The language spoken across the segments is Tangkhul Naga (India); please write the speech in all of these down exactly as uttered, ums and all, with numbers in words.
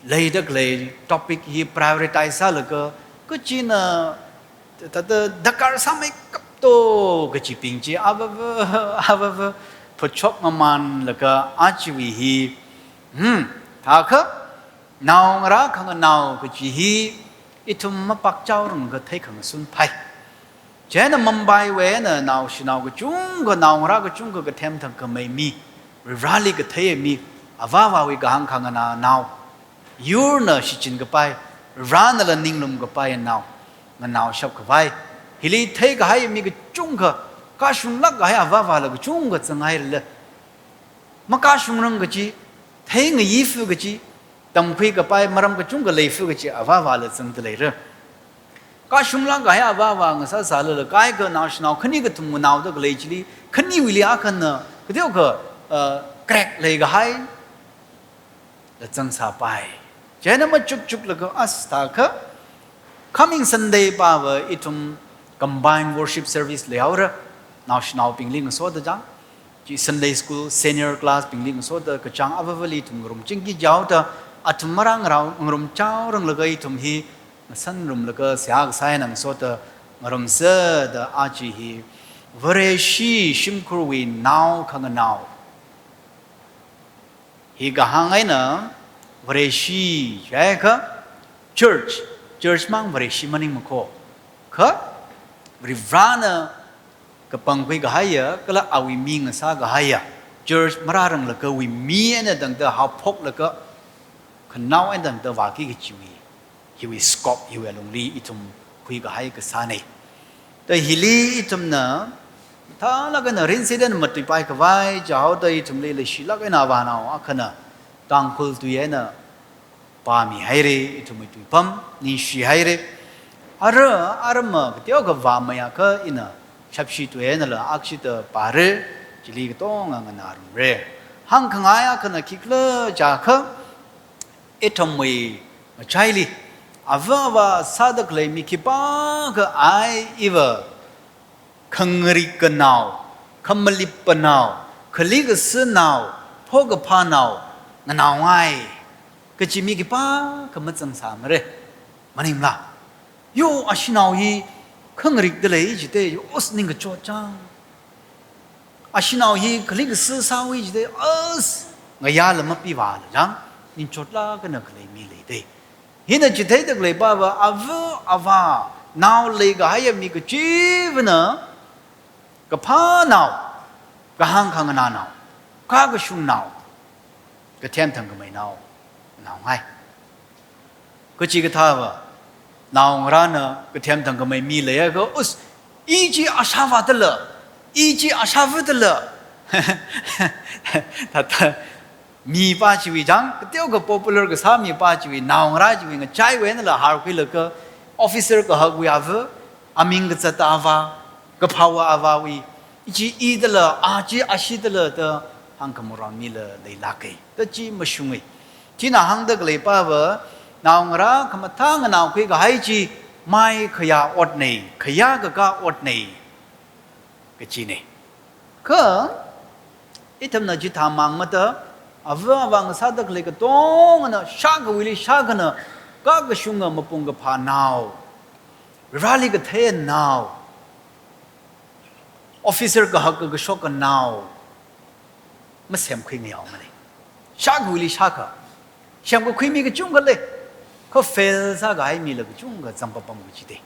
leida khalei topic hi prioritize sālaga, kachina thāda darkar sāmeikapto kachibing chi avava, avava phachok mamanlaga ajawui hi, hmm, thākha naongarā khanganao kachi hi ithum mapakchaoranglaga theikhangasun phai. Chieina Mumbai wui eina naoshinao kachungkha, naongarā kachungkha kathem thangkhamei mi, Vareli kathei mi, avāvāwui kahāng khanganā nao, yurna shichinkapai, Varena la ninglumkapai nao, nganaoshap khavai. Hili theikahai mi kachungkha, kashunglāk kahai avāvāla kachungkha zanghairala, makashungrang kachi, theingayifu kachi, tamkhuikapai maram kachungkha leifu kachi avāvāla zangda leira. Kashunglāk kahai avāvā ngasāsālala, kaikha naoshinao khani kathum nganaoda khalei chili, khaniwuili akhana kateokha, uh, crack leikahai la zangsāpai. Chieina machukchuklaga as thākha, coming Sunday pava ithum combined worship service leihaora, naoshinaobingli ngasoda chang. Chi Sunday school, senior class bingli ngasoda kachāng avavali ithum ngarumchingki jihaoda, athum marāngarao ngarumchaoranglaga ithum hi ngasanrumlaga seihā kasā eina ngasoda ngarumsa da aja hi Vareshi shimkhurwui nao khanganao. Hi kahāng eina Vareshi jiakha church, church mang Vareshi maningmakho. Kha Varivarana kapangkhui kahaiya, kala awui mi ngasā kahaiya, church marāranglagawui mi eina tangda haophoklaga, khanao eina tangda vāki kachiwui, hiwui scope, hiwui alungli ithum khuikahai kasāna. Da hili ithumna, thālāk eina rinsidan matuipai khavai, jihaoda ithumli leishilāk eina avānao akhana, Tangkhul tui eina pāmihaira, ithumwui tuipam, ningshihaira. Ara, arama, kateokha vāmeiakha ina, shapshi tui einala, akshida pāra, chili katonga nganārumra. Hāngkhangai akhana khikhala jiakha, ithumwui ngachaili, avāvā sāda khalei mi khipākha ai iva, khangarikkanao, khamalippanao, khali kasinao, phokaphānao, nganaongai kachi mi khipākha mazangsāmara. Maningla? Yo, ashinao hi khangarikda lei jite, yo, os ningkachot chang. Ashinao hi khali kasi sāwui jite, os, ngayāla mapivāla chang, ningchotlāk eina khalei mi leite. Hina chitheida khalei pava, ava, avā, nao leikahaiya mi kachivana, kaphānao, kahāng khanganānao, kakashungnao, kathem thangkhameinao, naongai. Kachikathāva, naongarāna kathem thangkhamei mi leiakha, us, i chi ashāvādala, i chi ashāvādala. Thāda, mipā chiwui chang, kateokha popular kasā mipā chiwui, naongarā chiwui ngachaiwui einala harkhuilaga, officer kahakwui ava, aming kazata avā, kaphāwa avāwui, i chi idala, a chi ashidala da hāngkhamorān mila leilāka. Da chi mashunga. China hāngda khalei pava, naongarā khamathā nganaokhui kahai chi, mai khayā otna, khayā kakā otna, kachina. Kha, ithumna chithā mangmada, ava avā ngasāda khalei katongana, shākhawuili shākhana, kakashunga mapung kaphānao, Vareli katheinao, officer kahak kakashokkanao, masemkhui ngayaomana. Shākhawuili shākha, semkakhui mi kachungkha lei, kha fail sākahai mila kachungkha zangpapam kachite.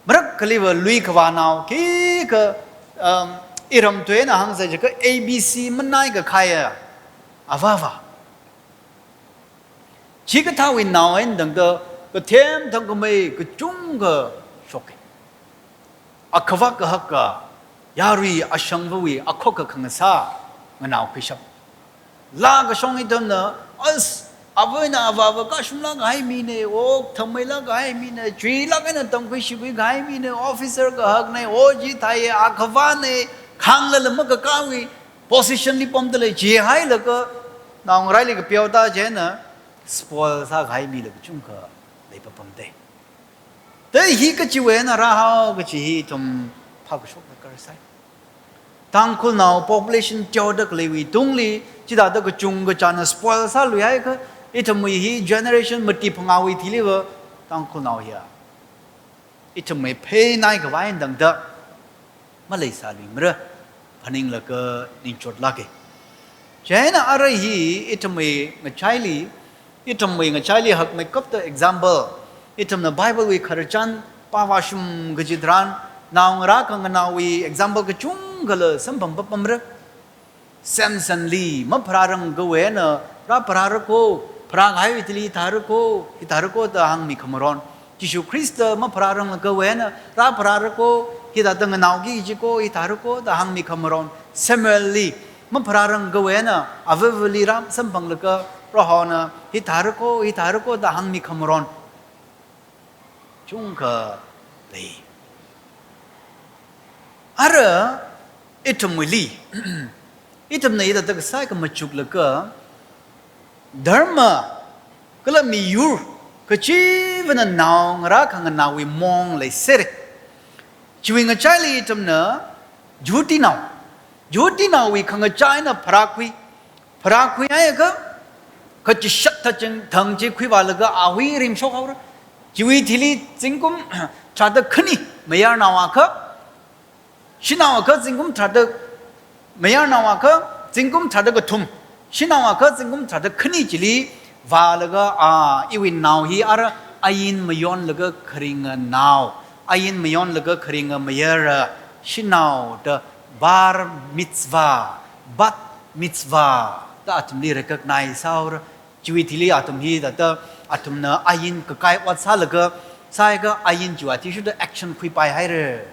Marakhaliva lui khavānao, khikha, um, iram tui eina hāngsai jiakha A B C manai kakhaiya, avāvā. Chikathāwui nao eina tangda, kathem thangkhamei kachungkha shoka. Akhavā kahaka, yarui ashangvawui, akhokha khangasā, nganaokhuishap. Laa kashong ithumna, as, ava eina avāva kashunglāk kahai mina, o, thangmeilāk kahai mina, chuilāk eina tamkhui shikhui kahai mina, officer kahakna, o, chithāya, akhavāna, khanglala makakāwui, position li pamda lei, chihailaga, naongarāli kapiao ta chieina, spoil sākahai mila kachungkha leipapamda. Da hi kachiwui eina rāhao kachi hi ithum phākashok darkar sai. Tangkhulnao population teoda khaleiwui tungli, chithāda kachungkha china spoil sāluihaiakha, ithumwui hi generation mati phangāwui thiliva, Tangkhulnao hiya ithumwui pheinai khavai eina tangda maleisāluimara, phaninglaga ningchotlāka. Chieina arui hi ithumwui ngachaili, ithumwui ngachaili hakmeikapta example, ithumna Bible wui khararchan pāvāshung kaji tharan, naongarā khanganaowui example kachungkhala samphang papamra. Samsonli mapharārangkhavai eina, rāpharāra kho, pharākahaiwui thili hithāra kho, hithāra kho da hāngmikhamaron. Jishu Khrista mapharārangkhavai eina, rāpharāra kho, hithāda nganaoki kaji kho, hithāra kho da hāngmikhamaron. Samuelli mapharārangkhavai eina, avāvali rāsamphanglaga, Prohona hithāra kho, hithāra kho da hāngmikhamaron. Chungkha lei. Ara ithumwuili, ithumna hithāda kasā kamachuklaga, dharma kala miyur kachivana naongarā khanganaowui mong leisera. Chiwui ngachaili ithumna Jihutinao, Jihutinaowui khangachā eina pharākhui, pharākhuihaiakha, kachishat thaching thang chi khuivālaga awui rim shokhaora. Chiwui thili zingkum tharāda khani mayarnaoakha, shanaoakha zingkum tharāda, mayarnaoakha zingkum tharāda kathum, shanaoakha zingkum tharāda khani chili vālaga, a, iwui nao hi ara ain mayonlaga kharinga nao, ain mayonlaga kharinga mayara, shanao da bar mitzvah, bat mitzvah da athumli recognize sāhaora. Chiwui thili athum hithāda, athumna ain kakai ot sālaga, sāakha ain chiwui athishurda action khuipaihaira.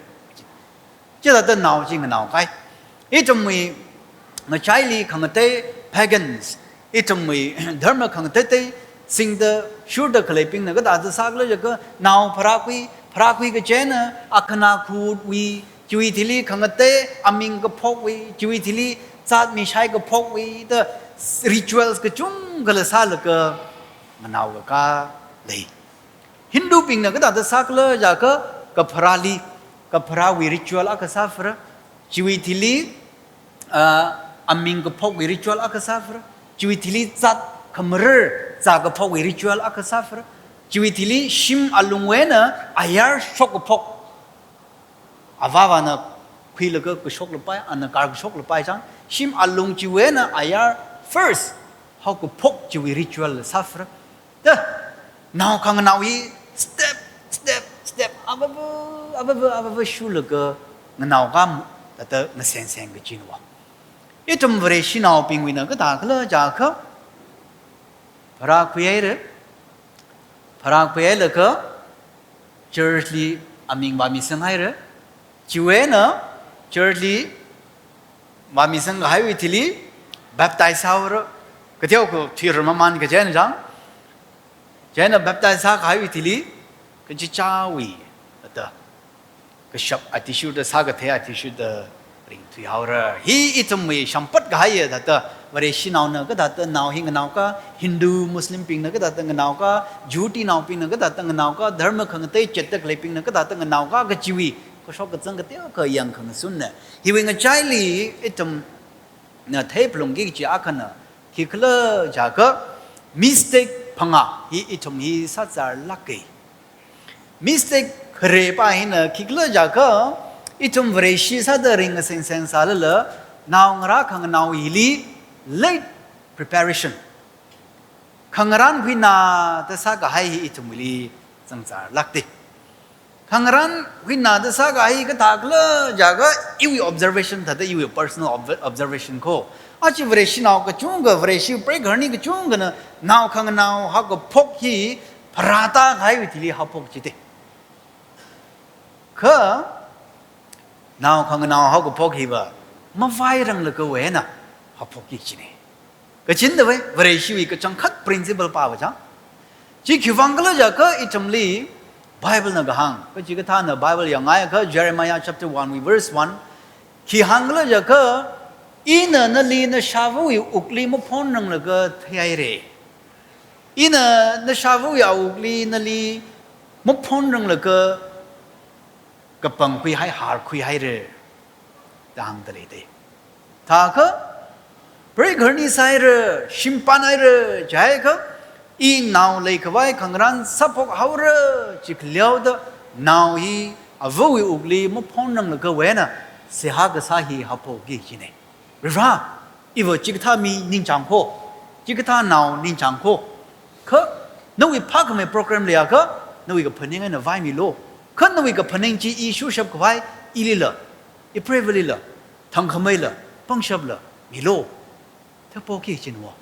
Chithāda nao chi nganaokai. Ithumwui ngachaili khangatei pagans, ithumwui dharma khangateitei singda shurda khaleibingna kathāda sākhala jiakha, nao pharākhui, pharākhui kachi eina, akhana khawui, chiwui thili khangatei aming kaphokwui, chiwui thili zat mishai kaphokwui da rituals kachungkhala sālaga nganaokaka lei. Hindubingna kathāda sākhala jiakha, kapharāli, kapharāwui ritual akha sāphara, chiwui thili, ah, aming kaphokwui ritual akha sāphara, chiwui thili zat khamarar zā kaphokwui ritual akha sāphara, chiwui thili shim alungwui eina ayar shokkaphok. Avāvana khuilaga kashoklapai, ana kar kashoklapai chang, shim alung chiwui eina ayar first haokaphok chiwui ritual sāphara. Da, nao khanganao hi step, step, step, avāva, avāva, avāva shurlaga nganaokam, thāda ngasengseng kajina. Ithum Vareshinaobingwuina kathākhala jiakha, pharākhuihaira, pharākhuihailaga, church li aming vāmisanghaira. Chiwui eina church li vāmisangkahaiwui thili baptize sāhaora. Kateokha thuirarmamān kaji eina chang. Chieina baptize sākahaiwui thili, kachichāwui, thāda kashap athishurda, sākathei athishurda ringthuihaora. Hi ithumwui shamphat kahaiya thāda, Vareshinaona kathāda nao hi nganaoka, Hindu, Muslimbingna kathāda nganaoka, Jihutinaobingna kathāda nganaoka, dharma khangatei chetda khaleibingna kathāda nganaoka kajiwui kashok kazang kateokha yangkhangasunna. Hiwui ngachaili ithumna theiphalungki kaji akhana, khikhala jiakha, mistake phangā hi ithum hi sāzarlāka. Mistake kharepā hina khikhala jiakha, ithum Vareshi sāda ringasengseng sālala, naongarā khanganao hili late preparation, khangarān huinada sākahai hi ithumli zangzarlākta. Khangarān huinada sākahai kathākhala jiakha, iwui observation thāda, iwui personal ob-, observation ko. Aja Vareshinao kachungkha, Vareshi preigahar kachungkhana nao khanganao haokaphok hi pharāda kahaiwui thili haophok jida. Kha nao khanganao haokaphok hiva mavairanglakha eina haophokki kajina. Kachinda vai, Vareshiwui kachangkhat principle pāva chang. Chi khiwuivang khala jiakha ithumli Bible na kahāng, kachikathāna Bible yangngaikha Jeremiah chapter one wui verse one, khi hāngkhala jiakha, ina nali nashāvāwui wukli maphonranglakha theihaira. Ina nashāvāwui awukli nali maphonranglakha kapangkhuihai, harkhuihaira. da hāngda leida. Thākha, preigarni sāhaira, shimpan haira, jiakha, inao leikhavai khangarān sāphok haora, chikliaoda, nao hi, avawui wukli maphonranglakhawui eina, seihā kasā hi haophokki kajina. Varivara, iva chikathā mi ningchāng kho, chikathā nao ningchāng kho. Kha, nawui phākhamei program leiakha, nawui kaphaning eina vaimilu. Kha nawui kaphaning chi i shurshap khavai, ilila, ipreivālila, thangkhameila, pangshapla, milu. Thāphokki kajina.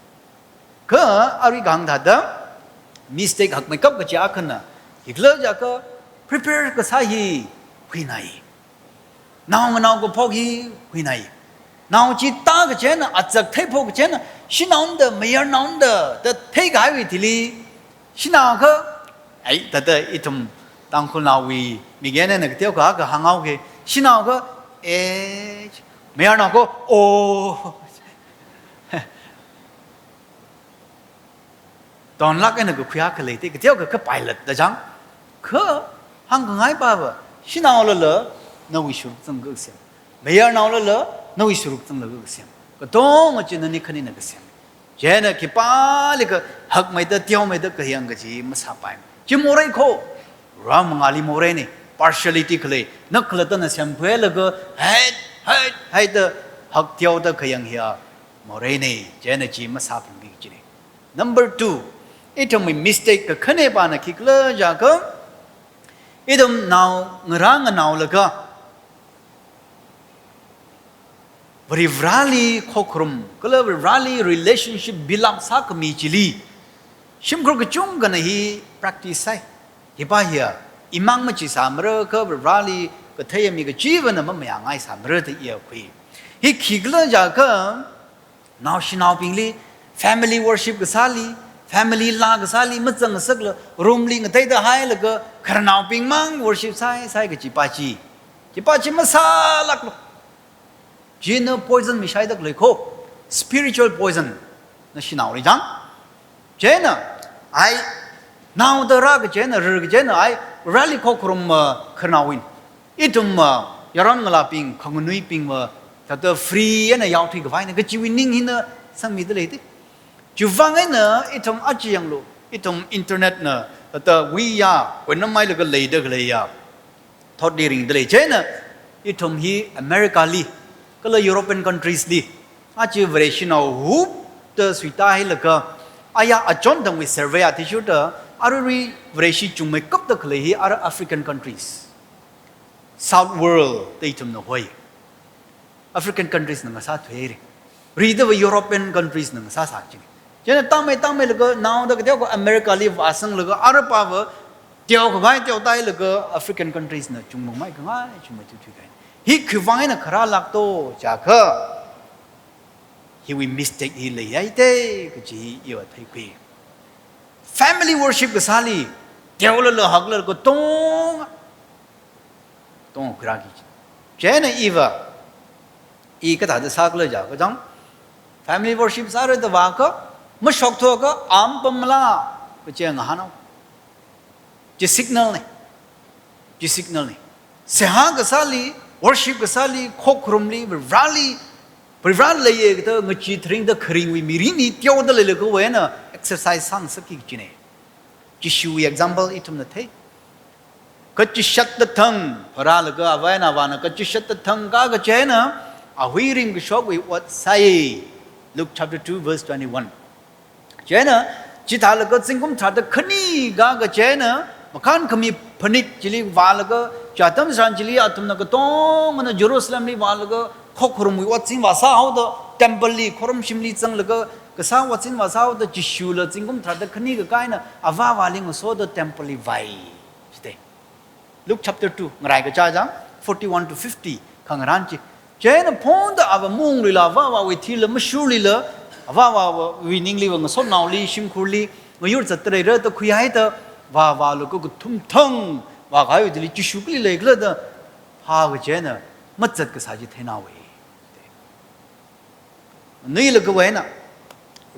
Kha, arui kahāng thāda, mistake hakmeikap kachi akhana, khikhala jiakha, prepare kasā hi, huinai. Nao nganao kaphok hi huinai. Nao chi tā kachi eina, achak theiphok kachi eina, shanaona da, mayarnaona da, da theikahaiwui thili. Shanaokha, ai, thāda ithum Tangkhulnaowui, mik einana kateokha kahāng haoki. Shanaokha, eh, mayarnaokha, oh. Tonlāk eina kakhuiya khalei te, kateokha ka pilot da chang. Kha, hāngkhangai pava, shanaolala, nawui shuruk zanglaga kasem. Mayarnaolala, nawui shuruk zanglaga kasem. Katonga chi nani khanina kasem. Chieina khipālikha hakmeida, teomeida kahāng kachi masāpai. Chi morei kho, rā mangāli moreina, partiality khalei, na khalattana semkhuilaga, hai, hai, haida, hakteoda kahāng hiya, moreina, chieina chi masāphungki kajina. Number two, ithumwui mistake kakhanepana khikhala jiakha, ithum nao ngarā nganaolaga, Varivarali khokharum, kala Varivarali relationship build up sākhami chili, shimkhur kachungkhana hi practice sāi. Hipa hiya, imang machisāmara kha Varivarali kathei mi kachivana mamayāngaisāmara da iya khui. Hi khikhala jiakha, naoshinaobingli, family worship kasāli, family laa kasāli, mazangngasakla, room li ngateida hailaga, khararnaobing mang worship sāi, sāi kachipa chi. Chipa chi masālāklu. China poison mishaida khalei kho, spiritual poison, nashinaoli chang. Chieina, ai, naoda rā kachi eina, rā kachi eina, ai, Vareli khokharum, uh, khararnaowui eina. Ithum, uh, yaron ngalābing, khanganuibing, uh, thāda free eina yaothui khavaina, kachiwui ning hina sangmida leida. Chiwuivang eina, ithum aja yanglu, ithum internet na, thāda wiya, koinamailaga leida khaleiya. Thotli ringda lei. Chieina, ithum hi America li, kala European countries li, aja Vareshinao hupta suita hailaga, aya achon tangwui survey athishurda, arui Vareshi chungmeikapda khalei hi ara African countries. South world da ithumna hoi. African countries na ngasāthuira. Ridava European countries na ngasāsā kajina. Chieina tangmei tangmeilaga naoda kateokha America li vāsanglaga arapava teokhavai teotailaga African countries na chungmungmei khangai, chungmeithuithui kahai. Hi khiwuivang eina kharālākto jiakha, hiwui mistake hi leihaida kachi hi iva theikhui. Family worship kasāli, teolala haklala katonga, katonga khuirāki. Chieina iva, i kathāda sākhala jiakha chang, family worship sāra da vākha, mashokthuakha, am pamla, kachi ngahānao. Chi signal na. Chi signal na. Seihā kasāli, worship kasāli, khokharumli, Vareli, Vareli leiya kathā ngachee tharingda kharingwui mirin hi teoda leilakhawui eina exercise sāngasakki kajina. Jishuwui example ithumna thei. Kachishatda thang, pharālaga avā eina avāna kachishatda thang kaka chieina, ahui ringkashokwui ot sāi. Luke chapter two verse twenty-one. Chieina, chithālaga zingkum tharāda khani kaka chieina, makhankhami phanit chili vālaga, chi atam tharan chili athumna katongana Jerusalem li vālaga, khokharumwui otsin vāsāhaoda, temple li, khorumshimli zanglaga, kasā otsin vāsāhaoda, Jishula zingkum tharāda khani kaka eina, avā avāli ngasoda temple li vāi. Chithei. Luke chapter two, ngarai kachā chang, forty-one to fifty, khangarān chi. Chieina phongda ava maungluila, avā avāwui thila mashurluila, avā avāwui ningliva ngasotnaoli, shimkhurli, ngayur zatda leira da khuihaida, vā avālaga kathum thang, vākahaiwui thili Jishu kali leikhala da, phākha chieina, mazat kasā chi theinaowei. Nuilakhawui eina,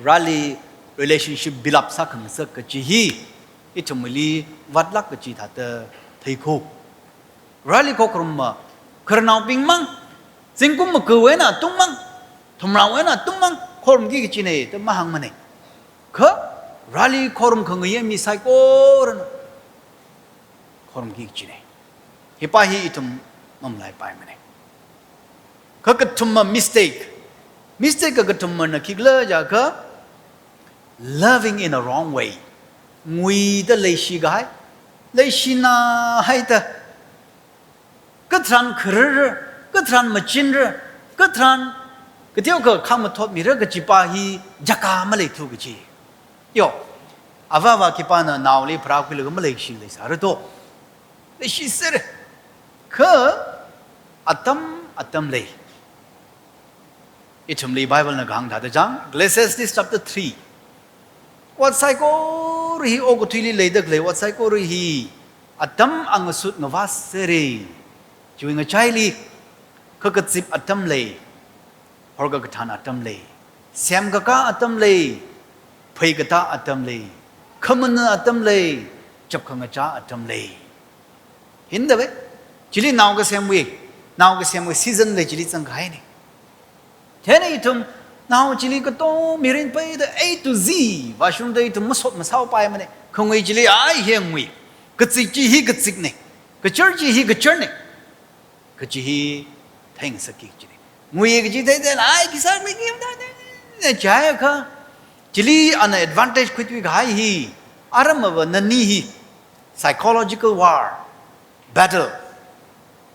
Vareli relationship build up sākhangasak kachi hi, ithumli vātlāk kachi thāda theikho. Vareli khokharumva, khararnaobing mang, Zingkum maga eina tungmang, thumrao eina tungmang, khorumki kajina da mahāngmana. Kha, rali khorum khangayi mi saikorana khorumki kajina. Hipa hi ithum mamalaipaimana. Kha kathuma mistake. Mistake kakathumana khikhala jiakha, loving in a wrong way. Nguida leishi kahai, leishina haida. Katharan kharar, katharan machinra, katharan kateokha khamathot mira kajipa hi jaka maleithu kaji. Yo, avāva khipāna naoli pharākhuilaga maleishi leisāra to. Leishisera. Kha atam, atam lei. Ithumli Bible na kahāng thāda chang, Ecclesiastes chapter three. Ot saikora hi okathuili leida khalei ot saikora hi atam angasut ngavāsera. Chiwui ngachaili, kakazip atam lei, horkakathan atam lei, semkakā atam lei, pheikatā atam lei, khamana atam lei, chapkhangachā atam lei. Hithāda ve, chili nao kasemwui, nao kasemwui season lei chili zangkahaina. Chieina ithum, nao chili kato mirin peida A to Z, vāshungda ithum masot masāopaimana. Khangui chili ai hengwui. Kazip chi hi kazipna. Kachar chi hi kacharna. Kaji hi theingasakki kajina. Ngui kaji theithei ai khisākli kim da ne, ne, ne, chaya kha. Chili ana advantage khuithui kahai hi. Aramava nani hi. Psychological war. Battle.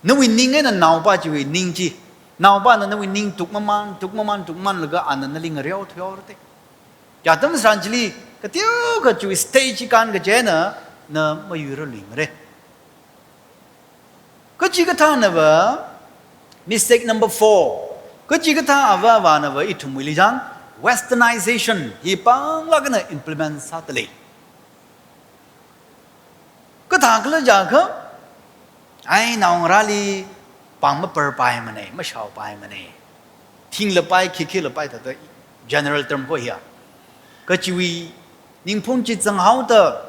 Nawui ning eina naopa chiwui ning chi. Naopana nawui ning tukmaman, tukmaman, tukmamanlaga ana nali ngareo thuihaora te. Chi atam tharan chili, kateokha chiwui stage chi kān kaji eina, na mayuiralui mara. Kachikathānava, mistake number four. Kachikathā avāvanava ithumwuili chang, westernization hi panglāk eina implement sādalei. Kathākhala jiakha, ai naongarāli pāng maparpaimana, mashaopaimana. Thinglapai, khikhalapai thāda general term ko hiya. Kachiwui ningphung chi zanghaoda,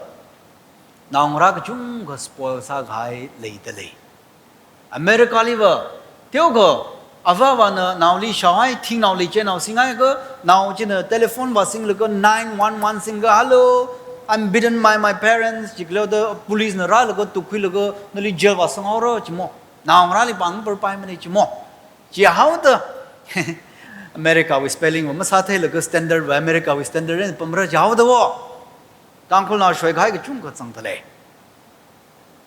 naongarā kachungkha spoil sākahai leidalei. America liva, teokha, avāvana naoli shaohai, thingnao leichinao singhaiakha, nao china telephone vāsinglaga nine one one singlaga, "Hello, I'm beaten by my parents," jikhala da police na rālaga tukkhuilaga, "Nali jail vāsanghaora," jimo. Naongarāli pāng maparpaimana jimo. Chihaoda, America wui spelling va masātheilaga standard va America wui standard eina pamra jihaoda wo. Tangkhulnao shoikahai kachungkha zangdalei.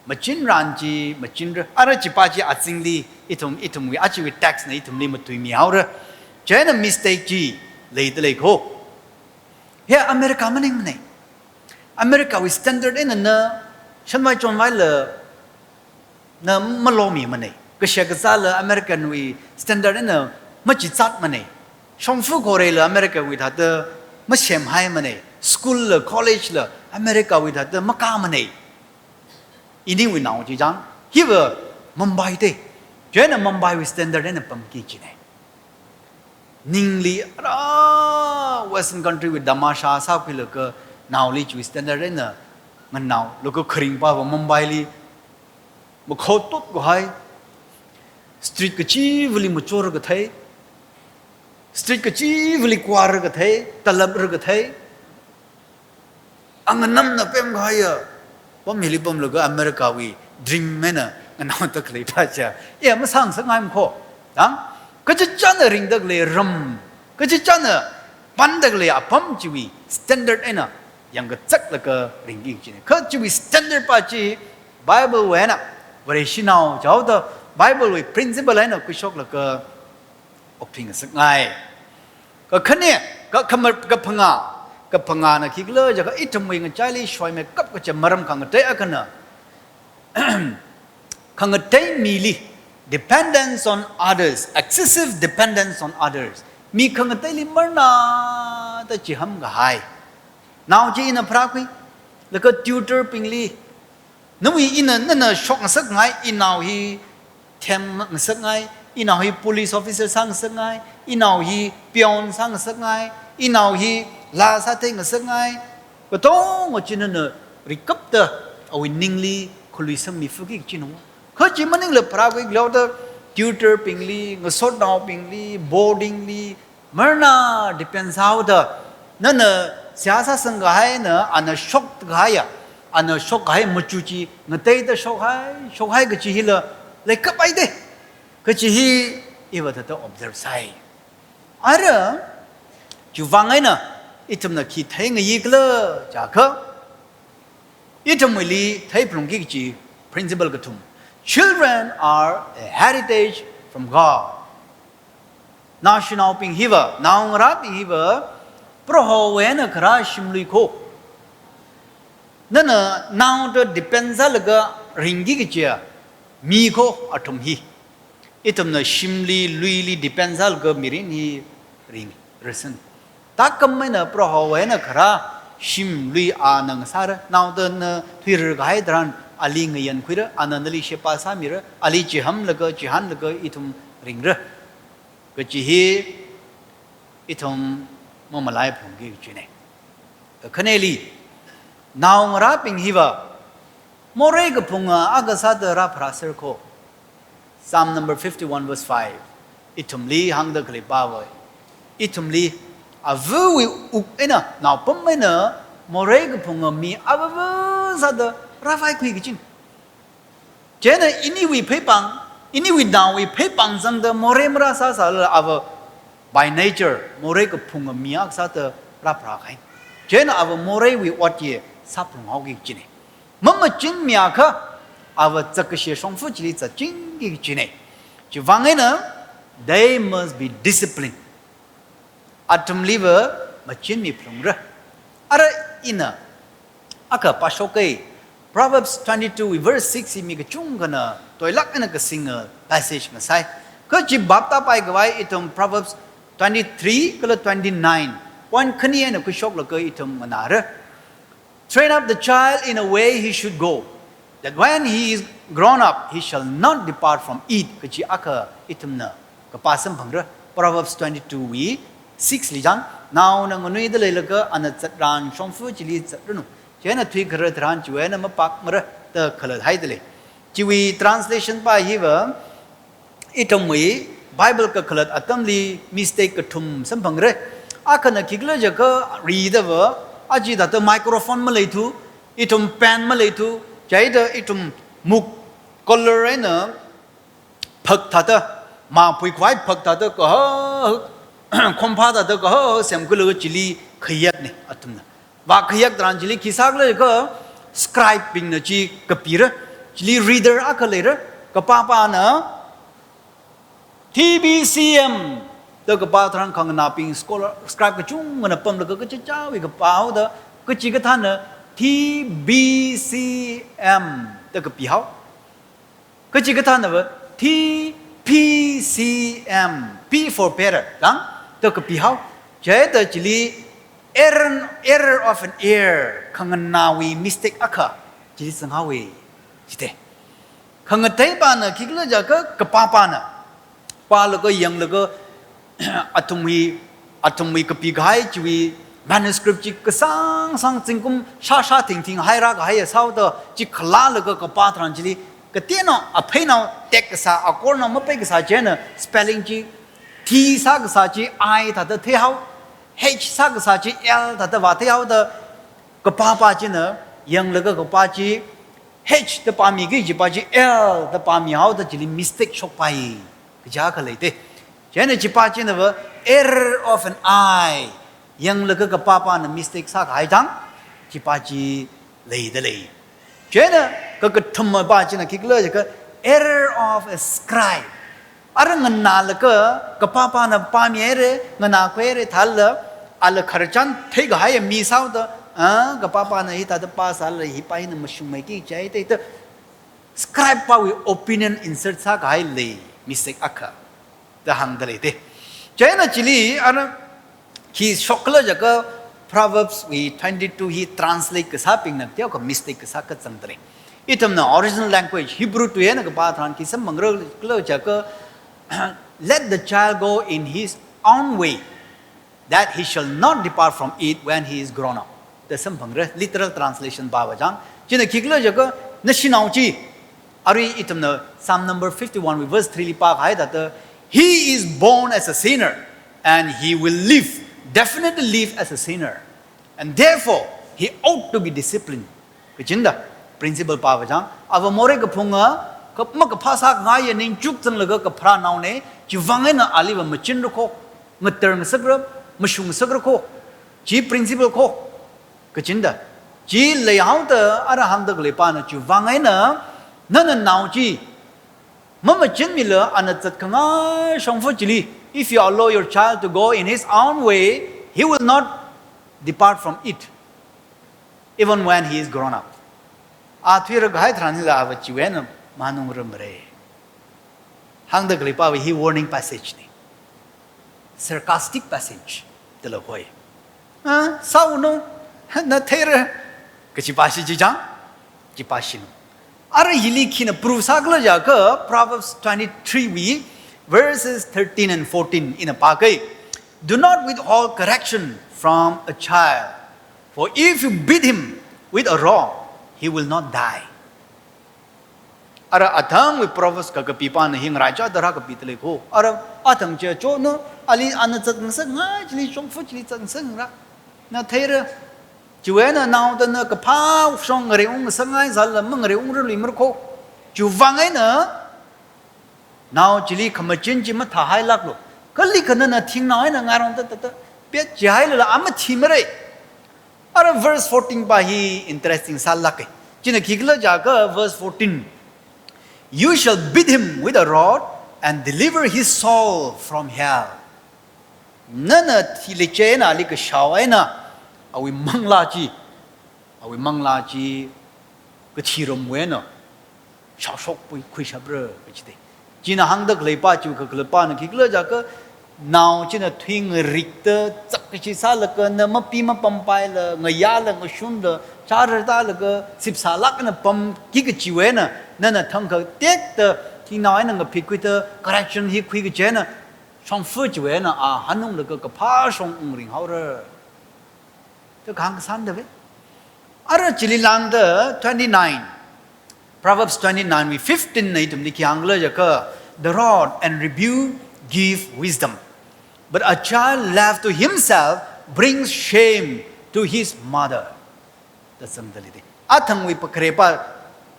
Machinran chi, machinra, ara chipa chi azingli, ithum, ithumwui, achiwui text na ithumli matuimihaora. Chieina mistake chi leidalei ko. He America maningmana. America wui standard eina na, shanvai chonvaila, na malomimana. Kashak kazāla American wui standard eina machizatmana. Shongfa khoreila America wui thāda masemhaimana. School la, college la America wui thāda makāmana. Iningwui nao chi chang, hiva Mumbai te. Chieina Mumbai wui standard eina pamki kajina. Ningli ara Western country wui tamasha sākhuilaga naoli chiwui standard eina nganao, laga kharing pava Mumbai li makhao tot kahai, street kachivali machora kathei, street kachivali kwar kathei, talap ra kathei, anganamna pemkahaiya, pam hili pamlaga America wui dream eina nganao ta khalei pa cha. Iya, masāngasakngai makho. Dang, kachichāna ringda khalei ram, kachichāna panda khalei apam chiwui standard eina yangkazaklaga ringki kajina. Kha chiwui standard pa chi Bible wui eina, Vareshinao jihaoda Bible wui principle eina khuishoklaga okthuingasakngai. Kakhane, kakhama-, kaphangā, kaphangāna khikhala jiakha ithumwui ngachaili shoimeikap kaja maram khangatei akhana, khangatei mili dependence on others, excessive dependence on others. Mi khangateili marnada chiham kahai. Nao chi ina pharākhui, laga tutor bingli, nawui ina, nana shokngasakngai, inao hi themngasakngai, inao hi police officer sāngasakngai, inao hi peon sāngasakngai, inao hi laa sātheingasakngai. Katonga chi nana rikapta awui ningli khalui sangmi fuki kajina. Kha chi maningla pharākhui leoda tutor bingli, ngasotnaobingli, boarding li, marna depend sāhaoda, nana seihā sāsang kahaina, ana shok kahaiya, ana shok kahai machu chi, ngateida shokhai, shokhai kachi hila, leikap haide. Kachi hi, iva thāda observe sāi. Ara, chiwuivang eina, ithumna khi theingayi khala jiakha, ithumwuili theiphalungki kachi principle kathum. Children are a heritage from God. Naoshinaobing hiva, naongarābing hiva, Prohowui eina kharā shimlui kho. Nana naoda depend sālaga ringki kachiya mi kho athum hi. Ithumna shimli, luili depend sālaga mirin hi ring, rasan. Thākhamei eina Prohowui eina kharā shimlui ana ngasāra, naoda na thuirar kahai tharan ali ngayankhuira, ana nali sheba sāmira, ali chihamlaga, chihanlaga ithum ringra. Kachi hi ithum mamalaiphalungki kachina. Kakhaneli, naongarābing hiva, morei kaphunga akha sāda rāpharāser kho. Psalm number fifty-one verse five. Ithumli hāngda khalei pāva. Ithumli, avawui wuk eina, naopam eina, morei kaphunga mi avava sāda rāvaikhui kachina. Chieina iniwui pheipāng, iniwui naowui pheipāng zangda morei marāsāsālala ava by nature, morei kaphunga mi akha sāda rāpharā kahai. Chieina ava moreiwui ot hi sāphalunghaoki kachina. Mamachinmiakha, ava zatkashe shongfa chili zatchingki kachina. Chiwuivang eina, they must be disciplined. Athumliva machinmi phalungra. Ara ina, akha pāshoka, Proverbs twenty-two verse six hi mi kachungkhana toilāk eina kasinga passage ngasai. Kachi bhap tāpai khavai ithum Proverbs twenty-three kala twenty-nine, point khani eina khuishoklaga ithum nganāra. Train up the child in a way he should go, that when he is grown up, he shall not depart from it. Kachi akha ithumna kapā samphangra. Proverbs twenty-two wui six li chang, naona nganuida leilaga ana zatran shongfa chili zatranu. Chieina thuikharar tharan chiwui eina mapakmara da khalatta haida lei. Chiwui translation pā hiva, ithumwui Bible kakhalat atamli mistake kathum samphangra. Akhana khikhala jiakha ridava, aja thāda microphone maleithu, ithum pen maleithu, chieina ithum muk color eina phak thāda, mā phuikhavai phak thāda kaha, khomphā thāda kaha semkhuilaga chili khayakna athumna. Vākhayak tharan chili khi sākhala jiakha scribe bingna chi kapira, chili reader akha leira, kapāpāna T B C M da kapā tharan khanganābing scholar, scribe kachungkhana pamlaga kachichāwui kapāhaoda, kachikathāna T B C M da kapihao. Kachikathānava T P C M, P for parrot, lang, da kapihao. Chieina chili error, error of an heir, khanganāwui mistake akha chili zanghaowa, jite. Khangateipāna khikhala jiakha kapāpāna pālaga yanglaga, athumwui, athumwui kapikahai chiwui manuscript chi kasāngsang zingkum shāshā thingthing hairā kahaiya sāhaoda, chi khalalaga kapā tharan chili, kateonao, apheinao tek kasā, akornao mapei kasā chieina spelling chi, T sākasā chi I thāda theihao, H sākasā chi L thāda vātheihaoda, kapāpā china yanglaga kapā chi H da pāmiki, chipā chi L da pāmihaoda chili mistake shokpai kaja khalei te. Chieina chipā chinava error of an I, yanglaga kapāpāna mistake sākahai thang, chipā chi leida lei. Chieina kakathuma pā china khikhala jiakha error of a scribe. Ara nganālaga kapāpāna pāmihaira, nganākhuihaira thālala, ala khararchan theikahaiya mi sāhaoda, a, kapāpāna hithāda pāsālala hipā hina mashungmeiki chai te da, scribe pāwui opinion insert sākahai lei, mistake akha da hāngda lei te. Chieina chili, ara, khi shokkhala jiakha Proverbs wui twenty-two hi translate kasābingna teokha mistake kasā kachangda lei. Ithumna original language Hebrew tui eina kapā tharan khi samphangra khala jiakha, "Let the child go in his own way, that he shall not depart from it when he is grown up," da samphangra, literal translation pāva chang. China khikhala jiakha, nashinao chi Arui ithumna Psalm number fifty-one wui verse three li pākahai thāda, "He is born as a sinner, and he will live, definitely live as a sinner. And therefore, he ought to be disciplined." Kachinda, principle pāva chang, ava morei kaphunga, ka-, makaphā sākhangai ya ningchuk zanglaga kapharā naone, chiwuivang eina aliva machinra kho, ngatar ngasakra, mashung ngasakra kho, chi principle kho. Kachinda, chi leihaoda ara hāngda khalei pāna chiwuivang eina, nana nao chi mamachinmila ana zatkhangai shongfa chili, if you allow your child to go in his own way, he will not depart from it, even when he is grown up. A thuirakahai tharanlila ava chiwui eina manungra mare. Hāngda khalei pāva hi warning passage ne. Sarcastic passage dala hoi. "Ah, sāunu, na theira," kachi pāshi chi chang, chi pāshinu. Ara hili khina proof sākhala jiakha Proverbs twenty-three wui verses thirteen and fourteen ina pākei. "Do not withhold correction from a child, for if you beat him with a rod, he will not die." Ara athangwui Proverbs kakapi pāna hi ngaraichāda rākapi talei kho. Ara athang chi chona, ali ana zatngasakngai chili, shongfa chili zatngasakra. Na theira, chiwui eina naoda na kaphā shong ngareungngasakngai sālala mangareungrarluimara kho. Chiwuivang eina nao chili khamachin chi mathāhailāklu. Kalikha nana thingnao eina ngarongda thāda pet chihailala a mathi mare. Ara verse fourteen pā hi interesting sālāke. China khikhala jiakha verse fourteen, "You shall beat him with a rod and deliver his soul from hell." Nana thili chieina ali kashao eina awui manglā chi, awui manglā chi kathi ramwui eina shaoshokpui khuishapra kachite. China hāngda khalei pā chi kakhalat pāna khikhala jiakha, nao china thui ngarikta, zak kachi sālaga na mapi mapampaila, ngayāla ngashunla, chara tālaga sipsālāk eina pamki kachiwui eina, nana thangkha tekta, thingnao eina ngaphitkhuida, correction hi khui kachi eina, shongfa chiwui eina a hanunglaga kaphā shong ungringhaora. Thākha hāngkasāna da ve. Ara chili lāngda twenty-nine, Proverbs twenty-nine wui fifteen na ithumli khi hāngkhala jiakha, "The rod and rebuke give wisdom, but a child left to himself brings shame to his mother." Da zangda lei de. Athangwui pakhare pā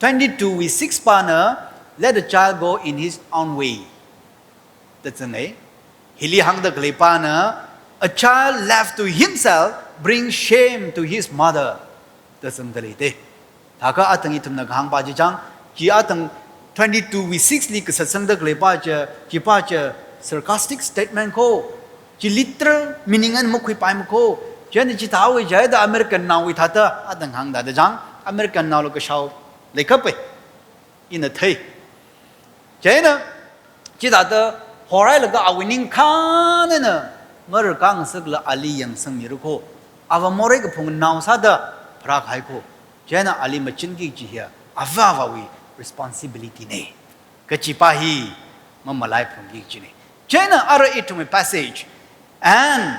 twenty-two wui six pāna, "Let the child go in his own way." Da zanga. Hili hāngda khalei pāna, "A child left to himself brings shame to his mother." Da zangda lei de. Thākha athang ithumna kahāng pā chi chang, chi athang twenty-two wui six li kasā zangda khalei pā chi, chi pā chi sarcastic statement kho, chi literal meaning eina makhuipaima kho, chieina chithāwui chida American naowui thāda, athang hāngda da chang, American naola kashao leikape. Ina thei. Chieina, chithāda horhailaga awui ningkhān eina, ngarkang sākla ali yangsangmira kho. Ava morei kaphung nao sāda pharākahai kho. Chieina ali machinki kachi hiya, avāvawui responsibility ne. Kachi pā hi, mamalaiphungki kachine. Chieina ara ithumwui passage, and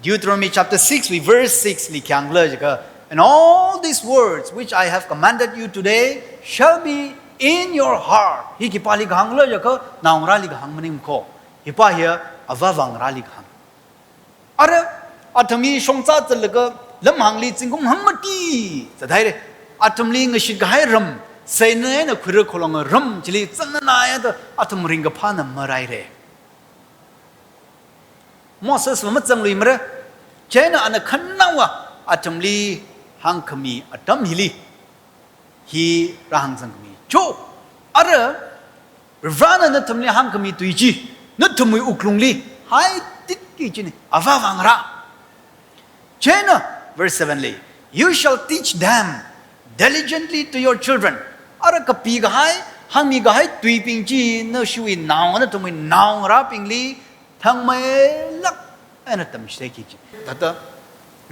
Deuteronomy chapter six wui verse six li khi hāngkhala jiakha, "And all these words which I have commanded you today shall be in your heart." Hi khipāli kahāngkhala jiakha, naongarāli kahāng maning kho. Hi pā hiya avāva ngarāli kahāng. Ara, athumwui shongza zatlaga, lamhāngli zingkum hangmati zathaire. Athumli ngashitkahai ram, seina eina khuira kholonga ram chili zangna naya da athum ringkaphāna maraire. Mosesva mazangluimara. Chieina ana khanaowa athumli hāngkhami atam hili, hi rāhāngsangkhami cho. Ara, Varena nathumli hāngkhami tui chi, nathumwui wuklungli haititki kachine, avāva ngarā. Chieina, verse seven li, "You shall teach them diligently to your children." Ara kapikahai, hāngmikahai tuibing chi, nashiwui nao, nathumwui naongarābingli thangmeilāk eina tamchitheiki kachi. Thāda,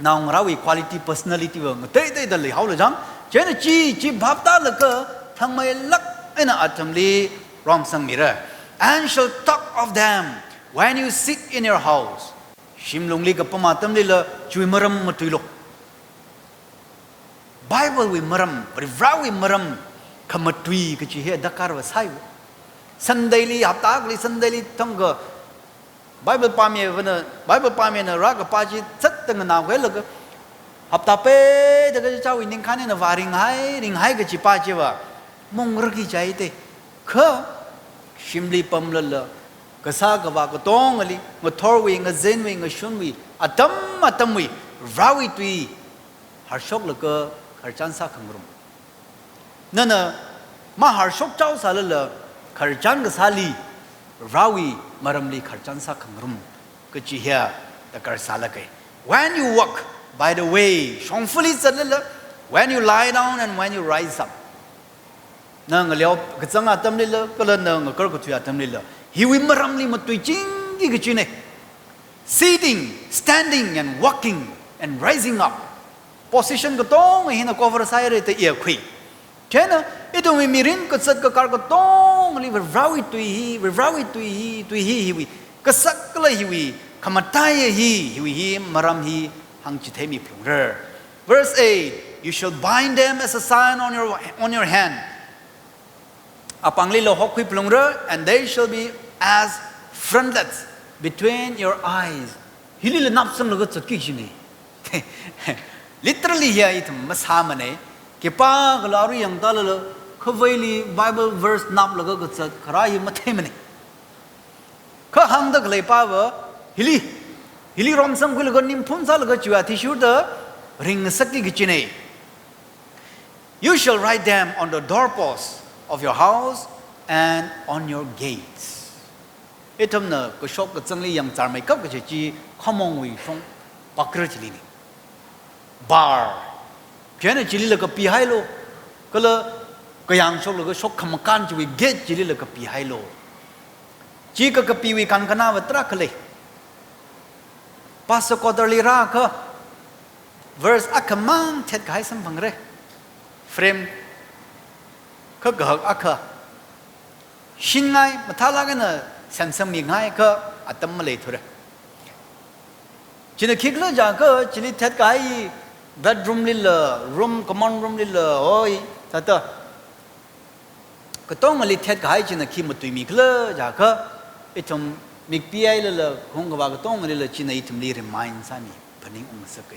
naongarāwui quality, personality va ngateiteida leihaola chang, chieina chi, chi bhap tālaga thangmeilāk eina athumli rāmsangmira. "And shall talk of them when you sit in your house." Shimlungli kapam atamlila chiwui maram matuilu. Bible wui maram, Varewui maram, Khamatui kachi hi darkar va sāi. Sunday li, hapta akhali Sunday li thangkha Bible pāmivana, Bible pāmina rākapā chi zatda nganākhuilaga, hapta peida kachichāwui ningkhān eina vāringhai, ringhai kachi pā chiva, mongraki chai te. Kha, shimli pamlala, kasā kavā katongali, ngathorwui, ngazenwui, ngashunwui, atam atamwui, Varewui tui, harshoklaga, khararchan sākhangarum. Nana maharshok chao sālala, khararchan kasāli, Varewui maramli khararchan sākhangarum kachi hi darkar sālaga. When you walk by the way, shongfali zatlala, when you lie down and when you rise up. Na ngaleo kazang atamlila, kala na ngakarkathui atamlila, hiwui maramli matuichingki kachina. Sitting, standing and walking and rising up. Position katonga hina cover sāhaira da iya khui. Chieina, ithumwui mirin kazat kakar katongali Varewui tui hi, Varewui tui hi, tui hi hiwui, kasak kala hiwui, khamataiya hi, hiwui hi, maram hi, hāngchitheimi phalungra. Verse eight, "You shall bind them as a sign on your, on your hand." Apānglila hokhui phalungra, "And they shall be as frontlets between your eyes." Hilila napsanglaga zatki kachina. Literally hiya ithum masāmana. Khipākhala arui yangtalala, khavaili Bible verse naplaga kazat kharā hi matheimana. Kha hāngda khalei pāva, hili, hili romsangkhuilaga nimphun sālaga chiwui athishurda ringngasakki kachina. "You shall write them on the doorposts of your house and on your gates." Ithumna kashok kazangli yangcharmeikap kachi chi khamongwui shong bakra chilina. Bar. Chieina chilila kapihailu. Kala kayangshoklaga shok khamakān chiwui gate chilila kapihailu. Chi kakapiwui kankhana va tarākha lei. Pastor quarter li rākha, verse akhamang thetkahai samphangra. Frame kha kahak akha. Shinngai, mathālāk eina semsangmingai kha atam maleithura. China khikhala jiakha, chili thetkahai bedroom lila, room, common room lila, oi, thāda. Katongali thetkahai china khi matuimikhala jiakha, ithum mik pihailala, khong kavā katongalila china ithumli remind sāmi, phaningungngasaka.